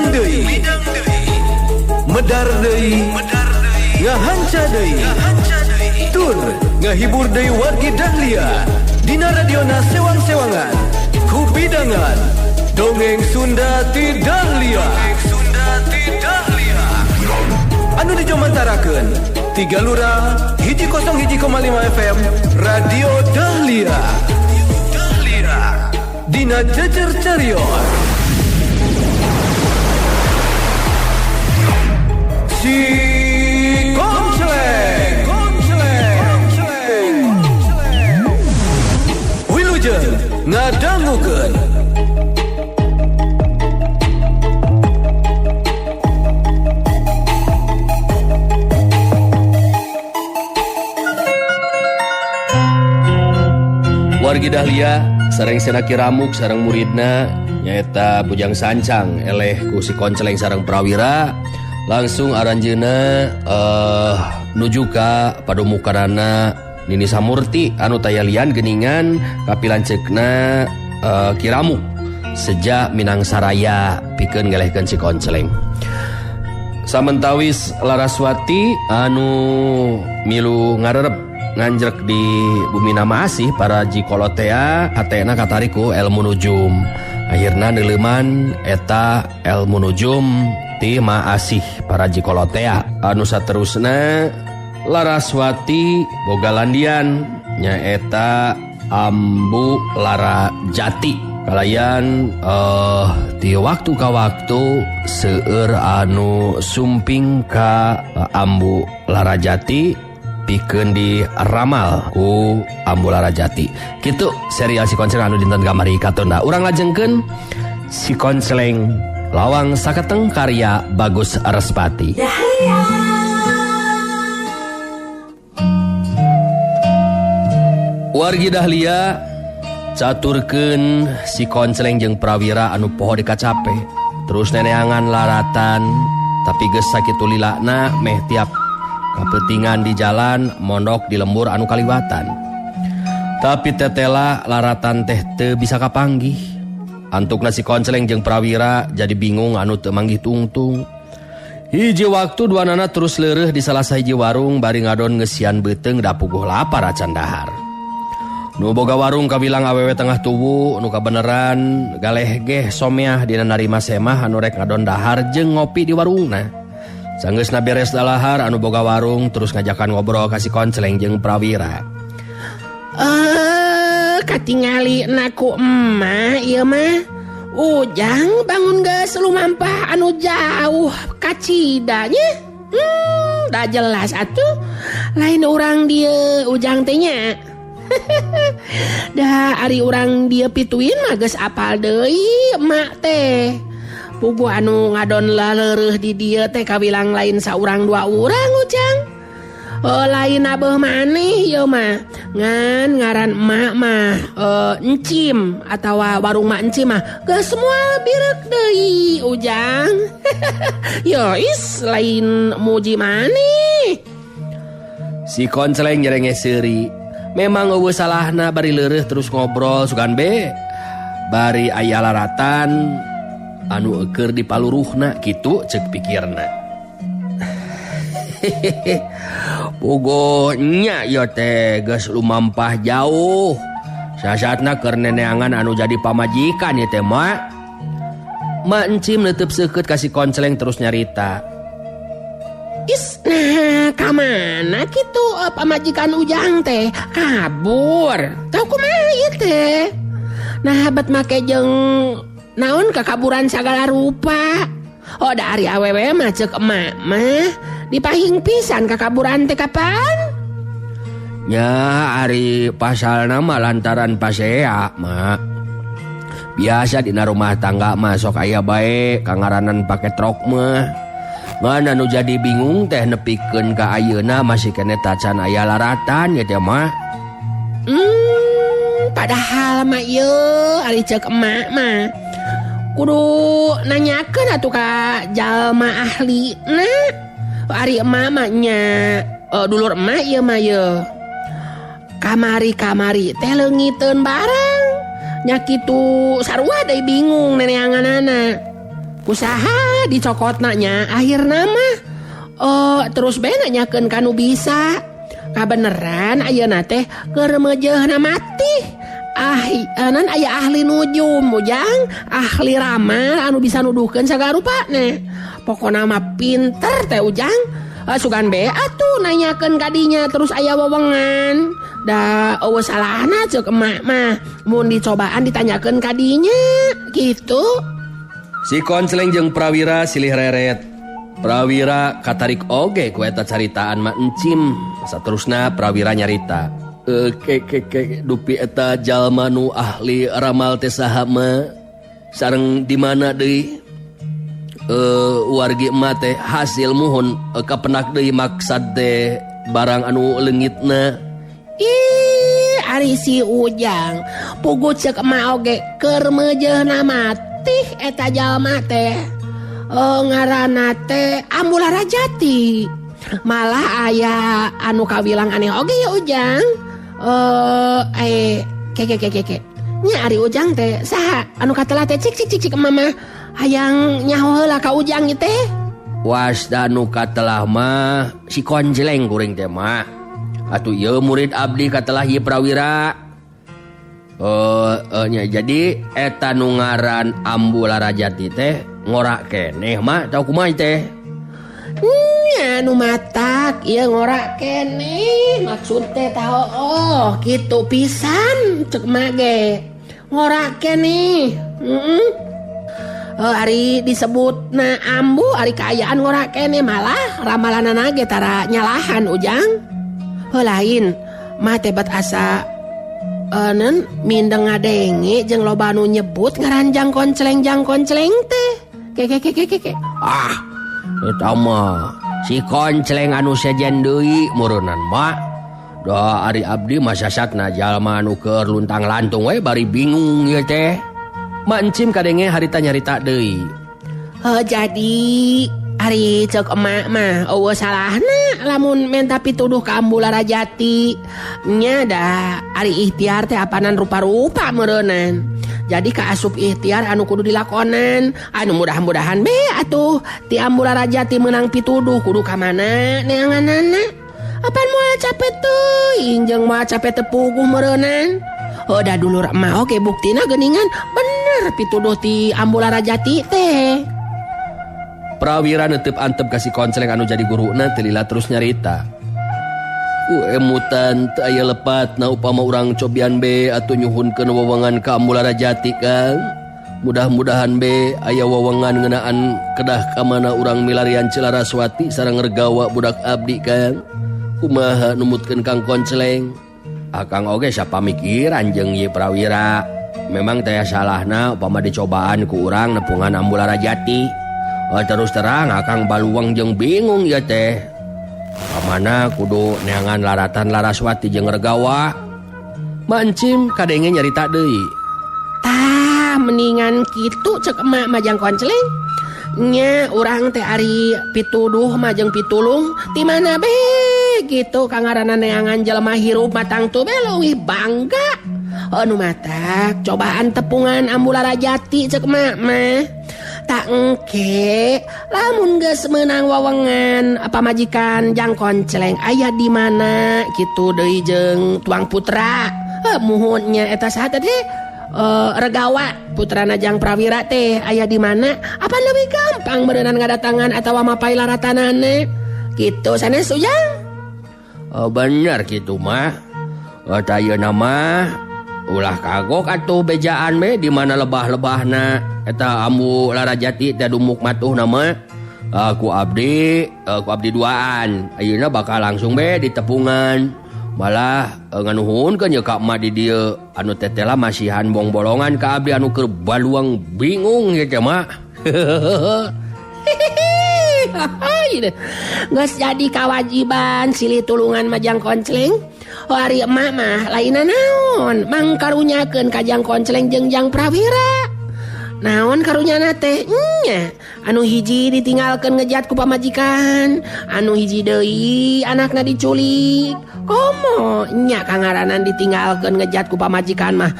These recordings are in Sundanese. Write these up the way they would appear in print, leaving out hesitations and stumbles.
Midang deui. Medar deui. Ngahanca deui. Tur ngahibur deui wargi Dahlia. Dina radiona sewang-sewangan. Ku bidangan Dongeng Sunda ti Dahlia. Anu dijomantarakeun Tiga Lurah 101,5 FM Radio Dahlia. Dina Cecer Carion. Si Konceleng. Wilujeng ngadangukeun. Wargi Dahlia sareng Sena Kiramuk sareng muridna nyaeta Bujang Sancang eleh ku si Konceleng sareng Prawira langsung aranjeuna nuju ka padumukanana Nini Samurti anu tayalian geningan kapilanceukna Kiramuk sejak Minang Saraya pikeun ngelehkeun si Konceleng. Samentawis Laraswati anu milu ngarerep nganjrek di bumi nama asih para jikolotea hatena katarik ku ilmu nujum. Akhirna neuleuman eta ilmu nujum ti maasih para jikolotea. Anu saterusna Laraswati boga landian nyaeta Ambu Lara Jati. Kalayan ti waktu ka waktu seueur anu sumping ka Ambu Lara Jati pikeun di ramal ku Ambu Lara Jati. Kitu serial Si Konceleng anu dinten kamari katunda. Urang lajengkeun Si Konceleng Lawang Saketeng karya Bagus Respati. Wargi Dahlia caturkeun Si Konceleng jeung Prawira anu poho dikacape. Terus neneangan laratan tapi geus sakitu lilana meh tiap kapetingan di jalan mondok di lembur anu kaliwatan. Tapi tetela laratan teh teu bisa kapanggih. Antukna Si Konceleng jeung Prawira jadi bingung anu teu manggih tungtung. Hiji waktu duanana terus leureuh di salah sahiji warung bari ngadon ngeusian beuteung da puguh lapar acan dahar. Nu boga warung kabilang awewe tengah tuwu nu kabeneran galeh geh someah dina narima semah anu rek ngadon dahar jeung ngopi di warungna. Sanggeusna beres dalahar anu boga warung terus ngajakan ngobrol ka Si Konceleng jeung Prawira. Katingali naku emak ieu mah. Ujang bangun geus lumampah anu jauh kacidanya. Dah jelas atuh. Lain urang dieu Ujang teh nya. Dah ari urang dieu pituin mah geus apal deui emak teh. Puguh anu ngadon laleureureuh di dieu teh kawilang lain saurang dua urang Ujang. Oh, lain abeuh maneh ieu mah. Ngan ngaran emak mah encim atawa warung mak encim mah geus semua birek deui Ujang. Yo is lain muji maneh. Si Konceleng nyerenge seuri. Memang eueuh salahna bari leureuh terus ngobrol sugan be. Bari aya laratan anu eukeur di paluruhna kitu ceuk pikirna. Puguh nya ieu teh geus lumampah jauh. Sasatna keur neneangan anu jadi pamajikan ieu teh mak. Mak encim neuteub seukeut ka Si Konceleng terus nyarita. Is nah ka mana kitu pamajikan Ujang teh kabur. Tau kumaha ieu teh? Nah bet make jeung naon kakaburan sagala rupa. Oh da ari awewe mah ceuk emak mah dipahing pisan kakaburan teh kapan? Nya ari pasalna mah lantaran pasea mak. Biasa dina rumah tangga mah sok aya bae kangaranan pake truk mah. Ngan anu jadi bingung teh nepikeun ka ayeuna masih keneh tacan aya laratan ya teh mak. Padahal mah ieu ari ceuk emak mah kudu nanyakeun atuh ka jalma ahli na. Ari emak mah nya dulur emak ieu mah ieu. Kamari-kamari teh leungiteun barang. Nya kitu sarua deui bingung neneanganana. Kusaha dicokotna nya akhirna mah terus bae nanyakeun ka nu bisa. Kabeneran ayeuna teh keur meujeuhna mati. Nan aya ahli nujum Ujang, ahli ramal anu bisa nuduhkeun sagarupana. Pokona mah pinter teh Ujang. Sugan be atuh nanyakeun ka dinya terus aya wewengan. Da eueuh salahna ceuk emak mah mun dicobaan ditanyakeun ka dinya gitu. Si Koncleng jeung Prawira silih reret. Prawira katarik oge ku eta caritaan Mak Encim. Saterusna Prawira nyarita. Ke dupi eta jalma nu ahli ramal teh saha mah sareng di mana deui? Wargi emak teh hasil muhun kapenak deui maksad teh barang anu leungitna. Ih, ari si Ujang pugu ceuk emak oge keur meujeuhna matih eta jalma teh. Ngaranna teh Ambu Larajati. Malah aya anu kawilang aneh oge ya Ujang. Ke. Nya ari Ujang teh saha anu katelah teh cik cik cik cik mama hayang nyaho heula ka Ujang ieu teh. Wasda nu katelah mah si Konjleng kuring teh mah. Atuh ieu murid abdi katelah ieu Prawira. Nya jadi eta nu ngaran Ambu Larajati teh ngorak keneh mah tau kumaha teh. Nya nu matak ieu ngorak keneh maksud teh tah oh kitu pisan ceuk mah ge. Ngorak keneh. Heeh. Ari disebutna ambu ari kaayaan ngorak keneh malah ramalanana ge tara nyalahan Ujang. Heuh lain mah teh bat asa nen mindeng ngadenge jeung loba nu nyebut ngaran Jang Koncleng Jang Koncleng teh. Ke ke ke ke ke. Ah, eta mah si Koncleng anu sejen deui meureunnan mah. Da ari abdi mah sasatna jalma anu keur luntang-lantung we bari bingung ieu teh. Mak Encim kadenge harita nyarita deui. Heuh jadi ari ceuk emak mah eueuh salahna lamun menta pituduh ka Ambu Larajati. Nya da ari ikhtiar teh apanan rupa-rupa meureunnan. Jadi kaasup ikhtiar anu kudu dilakonan, anu mudah-mudahan be atuh ti Ambu Larajati meunang pituduh kudu ka mana neanganana. Apan moal capek teuing jeung moal capek teu puguh meureunnan. Heuh da dulur emak oge buktina geuningan bener pituduh ti Ambu Larajati teh. Prawira netep antep ka si Koncleng anu jadi guruna teu lila terus nyarita. Ku emutan teu aya lepat na upama urang cobian be atuh nyuhunkeun wewengan ka Ambu Larajati Kang. Mudah-mudahan be aya wewengan ngeunaan kedah ka mana urang milarian Celaraswati sareng regawa budak abdi Kang. Kumaha numutkeun Kang Koncleng? Akang oge sapamikiran jeung ieu Prawira. Memang teh salahna upama dicobaan ku urang nepungan Ambu Larajati. Terus terang akang baluang jeung bingung ya teh. Kamana kudu neangan laratan Laraswati jeung regawa. Mak Encim kadenge nyarita deui. Tah mendingan kitu ceuk emak mah Jang Koncleng. Nya urang teh ari pituduh mah jeung pitulung ti mana be gitu kangaranna neangan jelema hirup mah tangtu be leuwih bangga. Anu matak cobaan tepungan Ambu Larajati ceuk emak mah. Tak engke lamun geus meunang wewengan pamajikan Jang Koncleng aya di mana kitu deui jeung tuang putra. Muhun nya eta saha tadi regawa putrana Jang Prawira teh aya di mana? Apa leuwih gampang meureunnan ngadatangan atawa mapay laratanana kitu sanes Ujang? Bener kitu mah. Tah ayeuna mah ulah kagok atuh bejaan be di mana lebah-lebahna eta Ambu Larajati teh dumuk matuhna mah. Ku abdi duaan ayeuna bakal langsung be ditepungan. Malah nganuhunkeun ye ka emak di dieu anu tetela masihan bongbolongan ka abdi anu keur baluang bingung ye teh mah. Geus jadi kawajiban silih tulungan mah Jang Koncleng. Ari emak mah lainna naon mangkarunyakeun ka Jang Koncleng jeung Jang Prawira. Naon karunyana teh nya anu hiji ditinggalkeun ngejat ku pamajikan, anu hiji deui anakna diculik. Komo nya kangaranan ditinggalkeun ngejat ku pamajikan mah.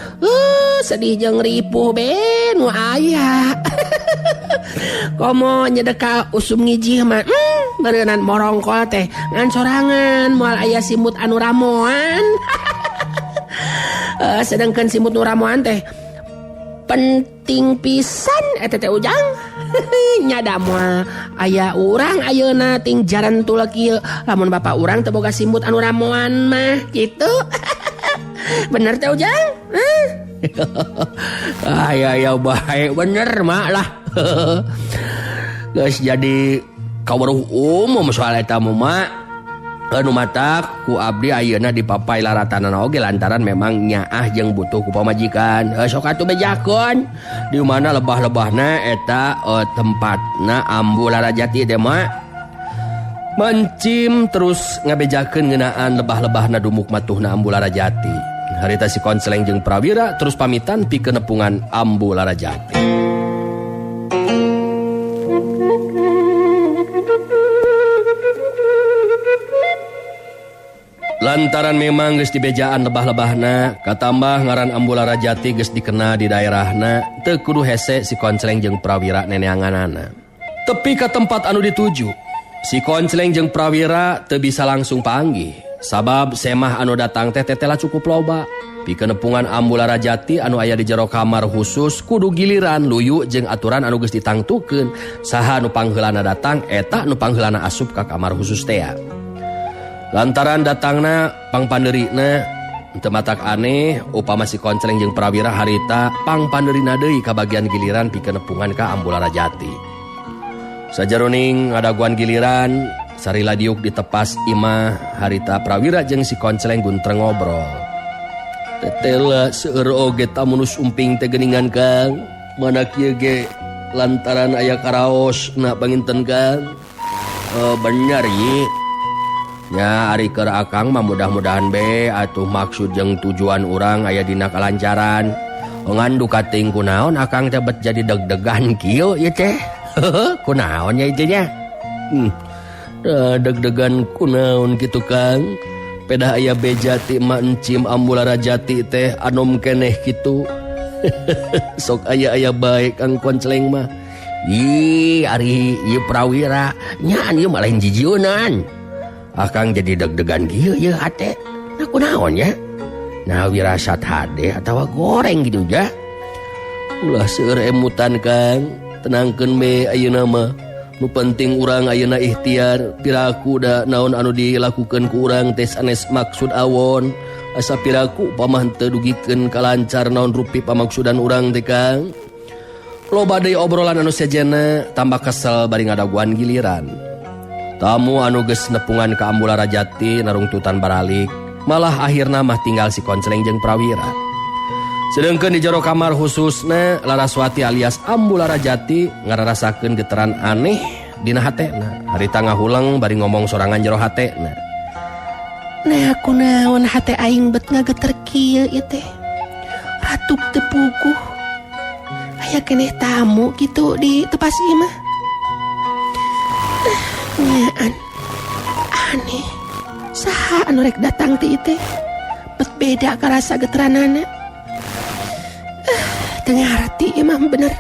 Sedih jeung ripuh be nu aya. Komo nyedeka usum ngijih mah beureunan morongkol teh ngan sorangan moal aya simut anu ramoan. Sedangkan simut nu ramoan teh penting pisan eta teh Ujang. Nyada moal aya urang ayeuna ting jaran tulak ieu lamun bapak urang teu boga simut anu ramoan mah kitu. Bener teh Ujang? Aya bae bener mak lah. Geus jadi kaweruh umum soal eta mah anu matak ku abdi ayeuna dipapai laratanana oge lantaran memang nyaah jeung butuh ku pamajikan. Sok atuh bejakeun di mana lebah-lebahna eta tempatna Ambu Larajati teh mah. Mencim terus ngabejakeun ngeunaan lebah-lebahna dumuk matuhna Ambu Larajati. Harita si Konceleng jeung Prawira terus pamitan pikeun nepungan Ambu Larajati. Lantaran memang geus dibejaan lebah-lebahna, katambah ngaran Ambu Larajati geus dikena di daerahna, teu kudu hese si Konceleng jeung Prawira neneanganana. Tepi ka tempat anu dituju, si Konceleng jeung Prawira teu bisa langsung panggih. Sabab semah anu datang teh tetela cukup loba. Pikeun nepungan Ambu Larajati anu aya di jero kamar khusus kudu giliran luyu jeung aturan anu geus ditangtukeun. Saha nu pangheulana datang eta nu pangheulana asup ka kamar khusus teh. Lantaran datangna pangpandeurina teu matak aneh upama si Konceleng jeung Prawira harita pangpandeurina deui ka bagian giliran pikeun nepungan ka Ambu Larajati. Sajeroning ngadaguan giliran sarila diuk ditepas imah harita Prawira jeung si Konceleng guntreng ngobrol. Tetela seueur oge tamu nu sumping teh geuningan Kang. Mana kieu ge lantaran aya karaos na panginten Kang. Bener ye. Nya ari keur akang mah mudah-mudahan be atuh maksud jeung tujuan urang aya dina kalancaran. Ngan duka teuing kunaon akang teh bet jadi deg-degan kieu ieu teh. Kunaon nya ieu nya? Deg-degan kunaon kitu Kang. Pedah aya beja ti Mak Encim Ambu Larajati teh anom keneh kitu. Sok aya-aya bae Kang Konceleng mah. Ih ari ieu Prawira nyaan ieu mah lain jijieunan. Akang jadi deg-degan kieu ieu hate. Nah kunaon nya? Nah wirasat hade atawa goreng gitu ja. Ulah seueur emutan Kang, tenangkeun be ayeuna mah. Nu penting urang ayeuna ikhtiar, piraku da naon anu dilakukeun ku urang teh sanes maksud awon. Asa piraku pamah teu dugikeun kalancar naon rupi pamaksudan urang teh Kang. Loba deui obrolan anu sejenna tambah kesel bari ngadaguan giliran. Tamu anu geus nepungan ka Ambu Larajati narungtutan baralik, malah akhirna mah tinggal si Konceleng jeung Prawira. Sedengkeun di jero kamar khususna Laraswati alias Ambu Larajati ngararasakeun getaran aneh dina hatena. Harita ngahuleng bari ngomong sorangan jero hatena. Nah kunaon hate aing bet ngageter kieu ieu teh. Ratup teu puguh. Aya keneh tamu kitu di tepas ieu mah. Nyaan. Aneh. Saha anu rek datang ti ieu teh? Bet beda karasa geteranana. Teu ngarti ieu mah bener.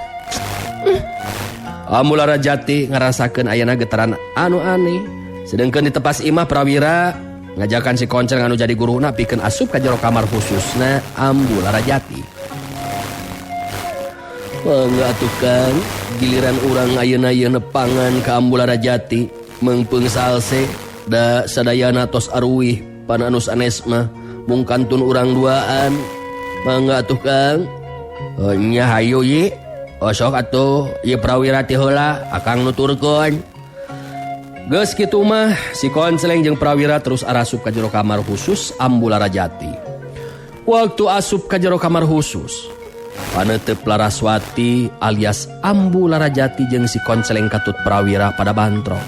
Ambu Larajati ngarasakeun ayana getaran anu aneh. Sedengkeun di tepas imah Prawira ngajakan si Konceleng anu jadi guruna pikeun asup ka jero kamar khususna Ambu Larajati. Mangga atuh Kang, giliran urang ayeuna ieu nepangan ka Ambu Larajati meungpeung salse da sadayana tos aruih pan anu sanes mah mung kantun urang duaan. Mangga atuh Kang. Nya hayu ye. Osok atuh ieu Prawira ti heula akang nuturkeun. Geus kitu mah si Konceleng jeung Prawira terus arasup ka jero kamar khusus Ambu Larajati. Waktu asup ka jero kamar khusus, paneuteup Laraswati alias Ambu Larajati jeung si Konceleng katut Prawira pada bantrok.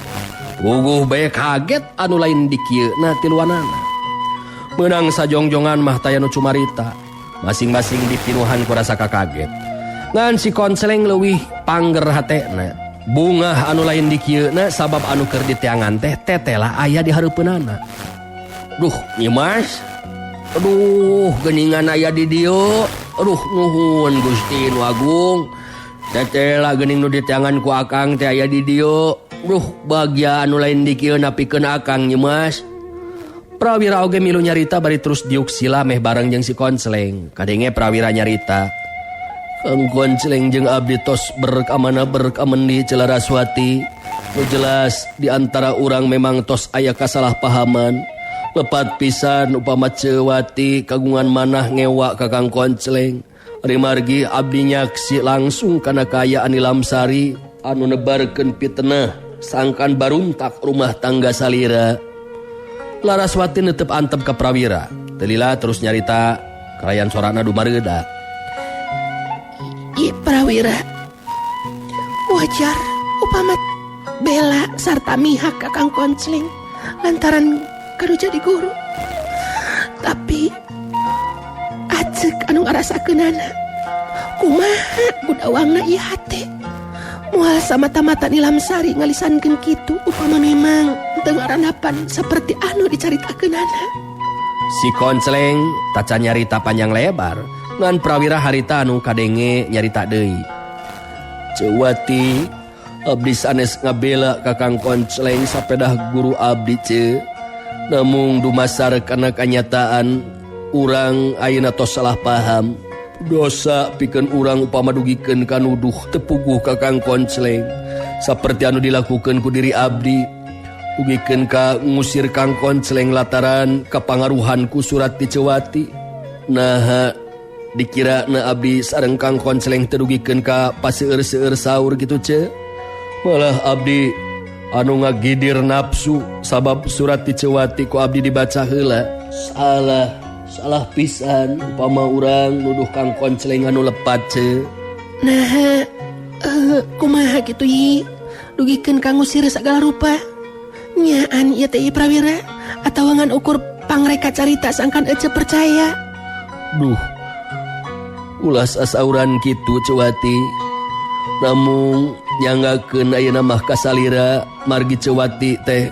Puguh bae kaget anu lain dikieuna tiluanana. Meunang sajongjongan mah taya nu cumarita. Masing-masing dipinuhan ku rasa kakaget. Ngan si Konceleng leuwih pangger hatena. Bungah anu lain dikieuna sabab anu keur diteangan teh tetela aya di hareupeunana. Duh, Nyimas. Aduh, geuningan aya di dieu. Aduh, nuhun Gusti Nu Agung. Tetela geuning nu diteangan ku akang teh aya di dieu. Duh, bagya anu lain di kieu napikeun akang Nyi Mas. Prawira oge milu nyarita bari terus diuk sila meh bareng jeung si Koncleng. Kadenge Prawira nyarita. Kang Koncleng jeung abdi tos berkamana berkamendi ce Laraswati. Nu jelas di antara urang memang tos aya kasalahpahaman. Lepat pisan upama Cewati kagungan manah ngewa ka Kang Koncleng. Ari margi abdi nyaksi langsung kana kaayaan Nilamsari anu nebarkeun fitnah sangkan baruntak rumah tangga salira. Laraswati netep antep ka Prawira. Teu lila terus nyarita karayan sorana dumareuda. Ih Prawira, wajar upama bela sarta mihak ka Kang Koncleng lantaran kanu jadi guru. Tapi acek anu ngarasakeunana kumaha budawangna ieu hate. Moal samata-mata Nilamsari ngalisankeun kitu upama memang teu ngaranapan saperti anu dicaritakeunana. Si Koncleng tacan nyarita panjang lebar ngan Prawira harita anu kadenge nyarita deui. Cewati abdi sanes ngabela ka Kang Koncleng sapedah guru abdi ce. Namung dumasar kana kanyataan urang ayeuna tos salah paham. Dosa pikeun urang upama dugikeun ka nuduh tepuguh ka Kang Koncleng saperti anu dilakukeun ku diri abdi. Dugikeun ka ngusir Kang Koncleng lataran kapangaruhan ku surat ti Cewati. Naha dikira na abdi sareng Kang Koncleng teu dugikeun ka paseueur-seueur saur kitu ce. Malah abdi anu ngagidir nafsu sabab surat ti Cewati ku abdi dibaca heula. Salah pisan upama urang nuduh Kang Koncleng anu lepat ce. Nah, kumaha kitu yi? Dugikeun ka ngusir sagala rupa. Nyaan ieu teh Prawira atawa ngan ukur pangreka carita sangkan ece percaya. Duh. Ulah sasauran kitu Cewati. Namung nyanggakeun ayeuna mah kasalira margi Cewati teh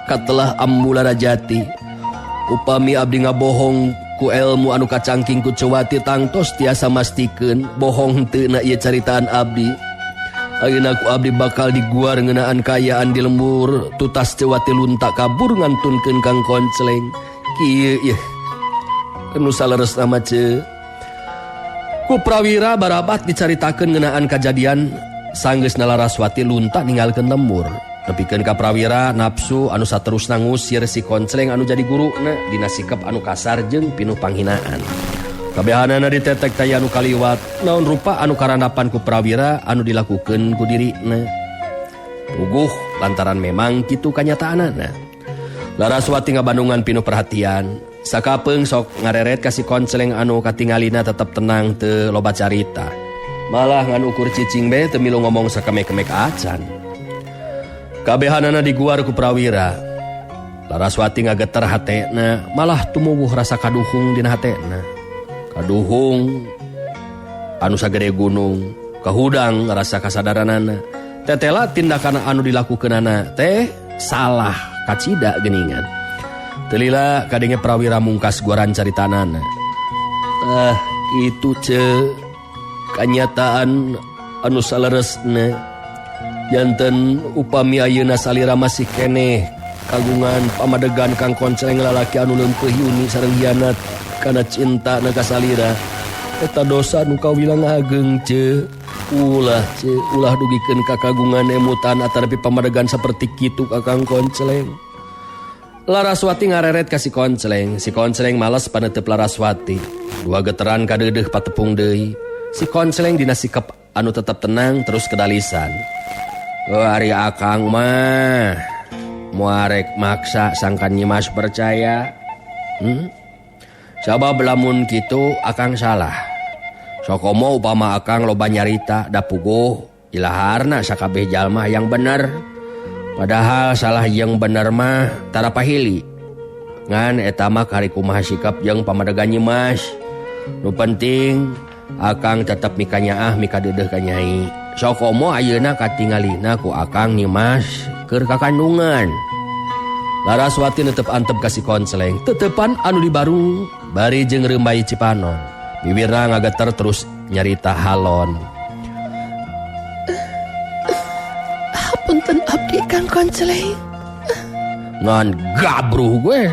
katelah ambu Larajati. Upami abdi ngabohong ku elmu anu kacangking ku Cewati tangtos tiasa mastikeun bohong henteu na ieu caritaan abdi. Ayeuna ku abdi bakal diguar ngeunaan kaayaan di lembur tutas Cewati lunta kabur ngantunkeun Kang Koncleng. Kieu yeuh nu saleresna mah ce. Ku Prawira barabat dicaritakeun ngeunaan kajadian sanggeusna Laraswati lunta ninggalkeun lembur. Nepikeun ka Prawira nafsu anu saterusna ngusir si Koncleng anu jadi guruna dina sikap anu kasar jeung pinuh panghinaan. Kabehanana ditetek taya anu kaliwat naon rupa anu karandapan ku Prawira anu dilakukeun ku dirina. Puguh lantaran memang kitu kanyataanana. Laraswati ngabandungan pinuh perhatian. Sakapeung sok ngareret ka si Koncleng anu katingalina tetep tenang teu loba carita. Malah ngan ukur cicing be teu milu ngomong sakemek-kemek acan. Kabehanana diguar ku Prawira. Laraswati ngageter hatena, malah tumuwuh rasa kaduhung dina hatena. Kaduhung anu sagede gunung, kahudang rasa kasadaranana. Tetela tindakan anu dilakukeunana teh salah kacida geuningan. Teu lila kadenge Prawira mungkas guaran caritanana. Tah kitu ce kanyataan anu saleresna. Janten upami ayeuna salira masih keneh kagungan pamadegan Kang Koncleng lalaki anu leumpeuh yuni sareng hianat kana cinta na ka salira. Eta dosa nu kawilang ageng ce. Ulah ce, ulah dugikeun ka kagungan emutan atanapi pamadegan saperti kitu ka Kang Koncleng. Laraswati ngareret ka si Koncleng. Si Koncleng males panetep Laraswati. Dua geteran kadeudeuh patepung deui. Si Koncleng dina sikap anu tetep tenang terus kedalisan. Ari akang mah muarek maksa sangkan Nyimas percaya. Sabab lamun kitu akang salah. Sokomo upama akang loba nyarita da puguh ilaharna sakabeh jalma yang bener. Padahal salah yang bener mah tara pahili. Ngan eta mah kari kumaha sikap jeung pamadegan Nyimas. Nu penting akang tetep mikanyaah mikadeudeuh ka Nyai. Sokomo ayeuna katingalina ku akang Nyimas keur kakandungan. Laraswati netep antep ka si Koncleng, tetepan anu dibarung bari jeung reumbai Cipanon. Biwirna ngageter terus nyarita halon. Punten abdi Kang Konceleng. Ngan gabruh gue.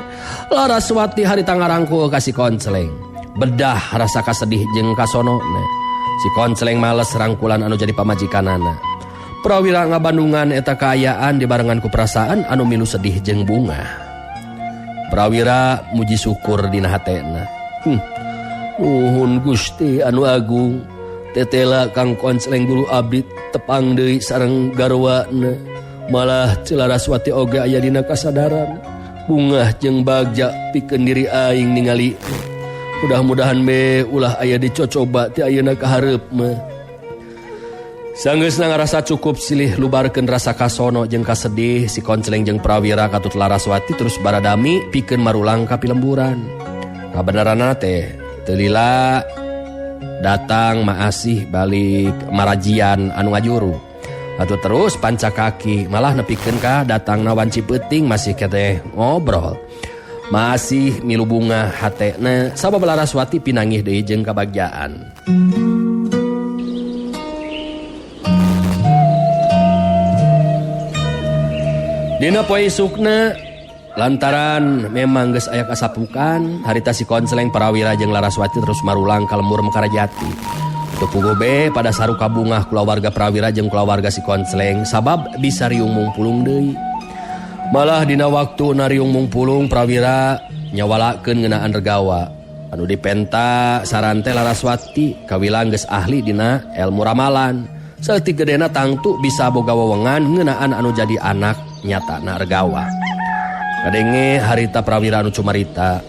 Laraswati harita ngarangkul ka si Konceleng. Bedah rasa kasedih jeung kasono. Si Konceleng males rangkulan anu jadi pamajikanana. Prawira ngabandungan eta kaayaan dibarengan ku perasaan anu milu sedih jeung bunga. Prawira muji syukur dina hatena. Nuhun Gusti anu agung. Tetela Kang Konceleng guru abdi tepang deui sareng garwana. Malah Laraswati oge aya dina kasadaran. Bungah jeung bagja pikeun diri aing ningali. Mudah-mudahan be ulah aya dicocoba ti ayeuna ka hareup mah. Sanggeusna ngarasa cukup silih lubarkeun rasa kasono jeung kasedih si Konceleng jeung Prawira katut Laraswati terus baradami pikeun marulang ka pilemburan. Kabeneranna teh teu lila datang Maasih balik marajian anu ngajuru. Atuh terus panca kaki malah nepikeun ka datangna wanci peuting masih keteh ngobrol. Masih milu bunga hatena sabab Laraswati pinangih deui jeung kabagjaan. Dina poe isukna lantaran memang geus aya kasapukan harita si Konceleng Prawira jeung Laraswati terus marulang ka lembur Mekarjati. Teu puguh be pada saruka bungah kulawarga Prawira jeung kulawarga si Konceleng sabab bisa riung mungpulung deui. Malah dina waktu nariung mungpulung Prawira nyawalakeun ngeunaan regawa anu dipenta saran teh Laraswati kawilang geus ahli dina ilmu ramalan. Saeutik gedena tangtu bisa boga wewengan ngeunaan anu jadi anak nyatana regawa. Kadenge harita Prawira anu cumarita.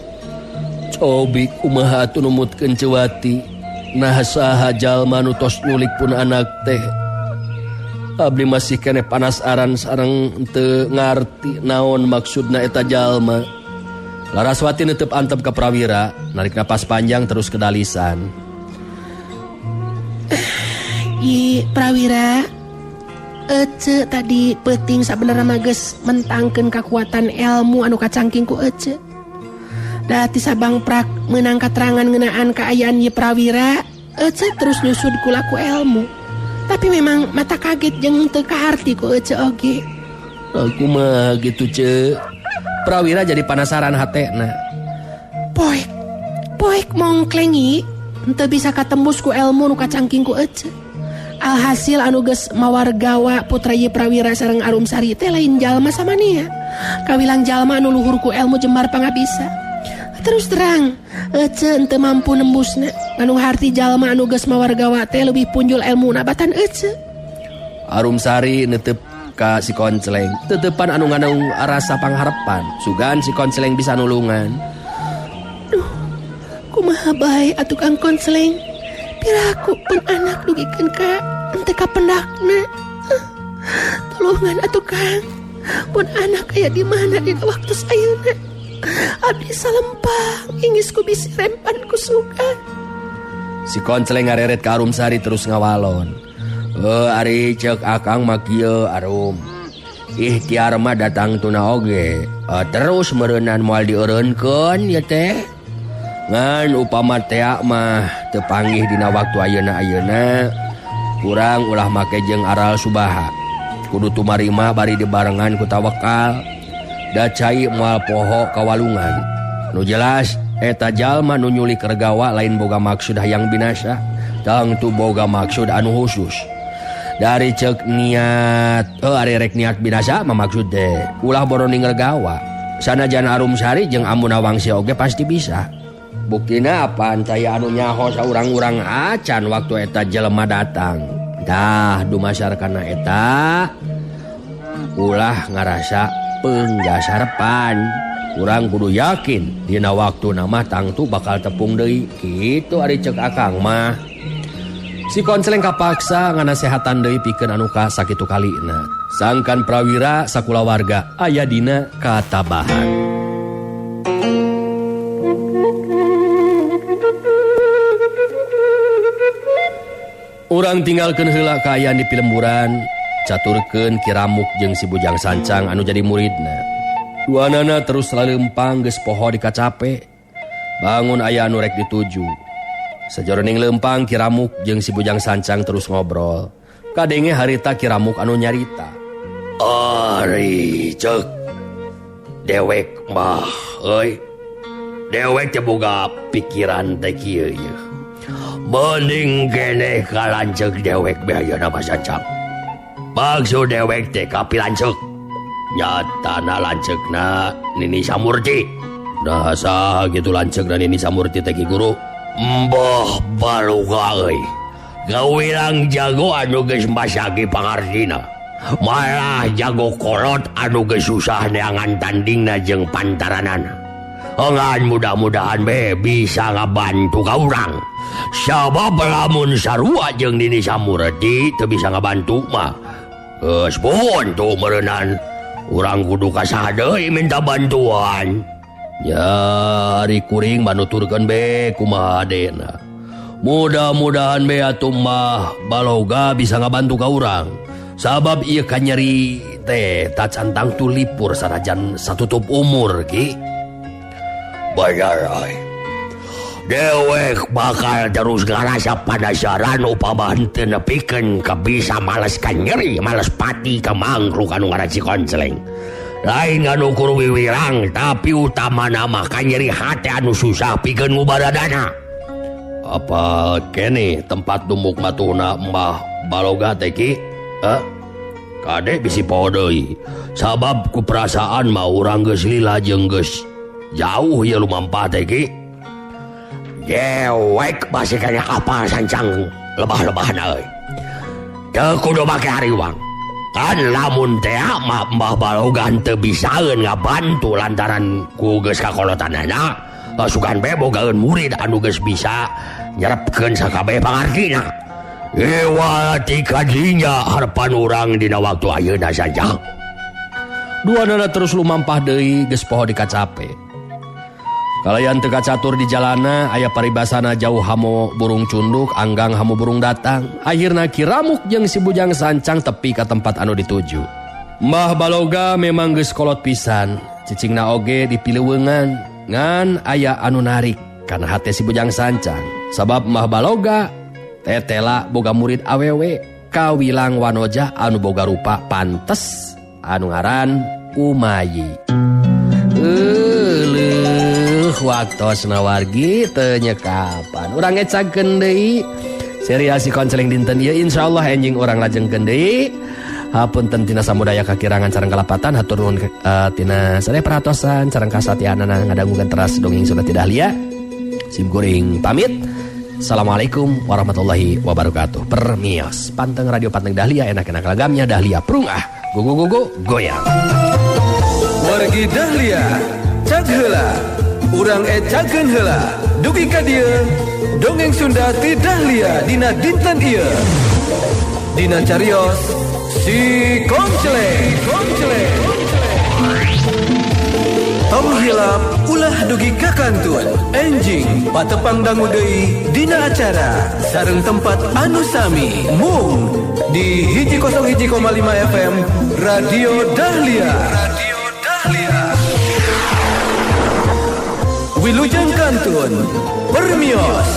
Cobi kumaha atuh numutkeun Cewati. Nah saha jalma nu tos nyulik pun anak teh. Abdi masih keneh panasaran sareng teu ngarti naon maksudna eta jalma. Laraswati netep antep ka Prawira, narik napas panjang terus kedalisan. I Prawira, Ece tadi peuting sabenerna mah geus mentangkeun kakuatan ilmu anu kacangking ku Ece. Da ti Sabang Prak meunang katerangan ngeunaan kaayaan ye Prawira, Ece terus nyusud ku laku ilmu. Tapi memang mata kaget jeung teu kaharti ku Ece oge. Aku mah gitu ce. Prawira jadi penasaran hatena. Poek, poek mongklengi, henteu bisa katembus ku ilmu nu kacangking ku Ece. Alhasil anu geus mawargawa putra ye Prawira sareng Arumsari teh lain jalma samania. Kawilang jalma anu luhur ku ilmu jembar pangabisa. Terus terang, Ece henteu mampu nembusna. Anu harti jalma anu geus mawargawa teh leuwih punjul elmuna batan Ece. Arumsari netep ka si Konceleng, tetepan anu nganaung rasa pangharepan. Sugan si Konceleng bisa nulungan. Duh, kumaha bae atuh Kang Konceleng? Piraku pun anak dugikeun ka henteu kapendakna. Tulungan atuh Kang. Pun anak aya di mana dina waktu ayeuna? Abdi salempang ingis ku bisi rempan ku suka. Si Konceleng ngareret ka Arumsari terus ngawalon. Ari ceuk akang mah kieu Arum. Ikhtiar mah datang tuna oge. Terus meureunan moal dieureunkeun ieu teh. Ngan upama tea mah teu panggih dina waktu ayeuna-ayeuna kurang ulah make jeung aral subaha. Kudu tumarima bari dibarengan ku tawakal. Da cai moal poho kawalungan. Nu jelas eta jalma nu nyulik regawa lain boga maksud hayang binasa, tangtu boga maksud anu khusus. Dari ceuk niat, ari rek niat binasa mah maksud teh ulah boroning regawa. Sanajan Arumsari jeung Ambu Nawangsi oge pasti bisa. Buktina apaan saya anu nyaho saurang-urang acan waktu eta jelema datang. Dah dumasar kana eta ulah ngarasa penggasarepan. Urang kudu yakin dina waktu nama tangtu bakal tepung deui. Kitu ari ceuk akang mah. Si Konceleng kapaksa nganasehatan deui pikeun anu ka sakitu kalina. Sangkan Prawira sakulawarga aya dina katabahan. Urang tinggalkeun heula kaayaan di pilemburan, caturkeun Kiramuk jeung si Bujang Sancang anu jadi muridna. Duanana terus lalempang geus poho dikacape. Bangun aya anu rek dituju. Sajroning lempang Kiramuk jeung si Bujang Sancang terus ngobrol. Kadenge harita Kiramuk anu nyarita. Ari cek dewek mah euy. Dewek teh boga pikiran teh kieu ye. Mending keneh ka lanceuk dewek be ayeuna mah sancang. Maksud dewek teh ka pilanceuk. Nyatana lanceukna Nini Samurti. Nah saha kitu lanceukna Nini Samurti teh Ki Guru? Mbah Baloga euy. Gawilang jago anu geus masagi pangartina. Malah jago kolot anu geus susah neangan tandingna jeung pantaranana. Engan mudah-mudahan be bisa ngabantu ka urang. Sabab lamun sarua jeung Nini Samurti teu bisa ngabantu mah. Geus buntu meureunnan. Urang kudu ka saha deui minta bantuan. Ya ari kuring manuturkeun be kumaha adena. Mudah-mudahan be atuh mah Baloga bisa ngabantu ka urang. Sabab ieu kanyeri teh tacantang tulipur sanajan satutup umur ki. Bener euy. Dewek bakal terus ngarasa panasaran upama henteu nepikeun ka bisa males kanyeri, males pati ka mangkruk anu ngaran si Konceleng. Lain anu ukur wiwirang tapi utamana mah kanyeri hate anu susah pikeun ngubaradana. Apa kene tempat dumuk matuhna Mbah Baloga teh ki? Kade bisi poho deui. Sabab ku perasaan mah urang geus lila jeung geus jauh ieu lumampah teh ki. Dewek masih kaya kapal sancang lebah-lebahna euy. Teu kudu make hariwang. Kan lamun teh mah Mbah Baloga teu bisaeun ngabantu lantaran ku geus kakolotanana. Sugan be bogaeun murid anu geus bisa nyerepkeun sakabeh pangartina. Ewa tikadinya harapan urang dina waktu ayeuna saja. Duanana terus lumampah deui geus poho dikacape. Kalayan teu kacatur di jalana aya paribasana jauh hamo burung cunduk anggang hamo burung datang. Akhirna Ki Ramuk jeung si Bujang Sancang tepi ka tempat anu dituju. Mbah Baloga memang geus kolot pisan, cicingna oge dipileuweungan ngan aya anu narik kana hate si Bujang Sancang. Sabab Mbah Baloga tetela boga murid awewe kawilang wanoja anu boga rupa pantes anu ngaran Umayi. Waktosna wargi teu nyekapan. Urang ngecagkeun deui serial si Konceleng dinten ieu insyaallah enjing urang lajengkeun deui. Hapunten tina samudaya kakirangan sareng kalapatan hatur nuhun tina sadaya perhatosan sareng kasatianana ngadangukeun teras dongeng Sunda Ti Dahlia. Sim kuring pamit. Assalamualaikum warahmatullahi wabarakatuh. Permios. Panteng Radio Panteng Dahlia enak-enak lagamnya Dahlia prung ah. Go go go go goyang. Wargi Dahlia, cag heula. Urang ecakeun heula. Dugi ka dieu, dongeng Sunda Ti Dahlia dina dinten ieu. Dina carios si Konceleng. Konceleng. Tong hilap ulah dugi ka kantun. Enjing patepang dangu deui dina acara sareng tempat anu sami mung di 101,5 FM Radio Dahlia. Radio Dahlia. Wilujeng kantun. Permios.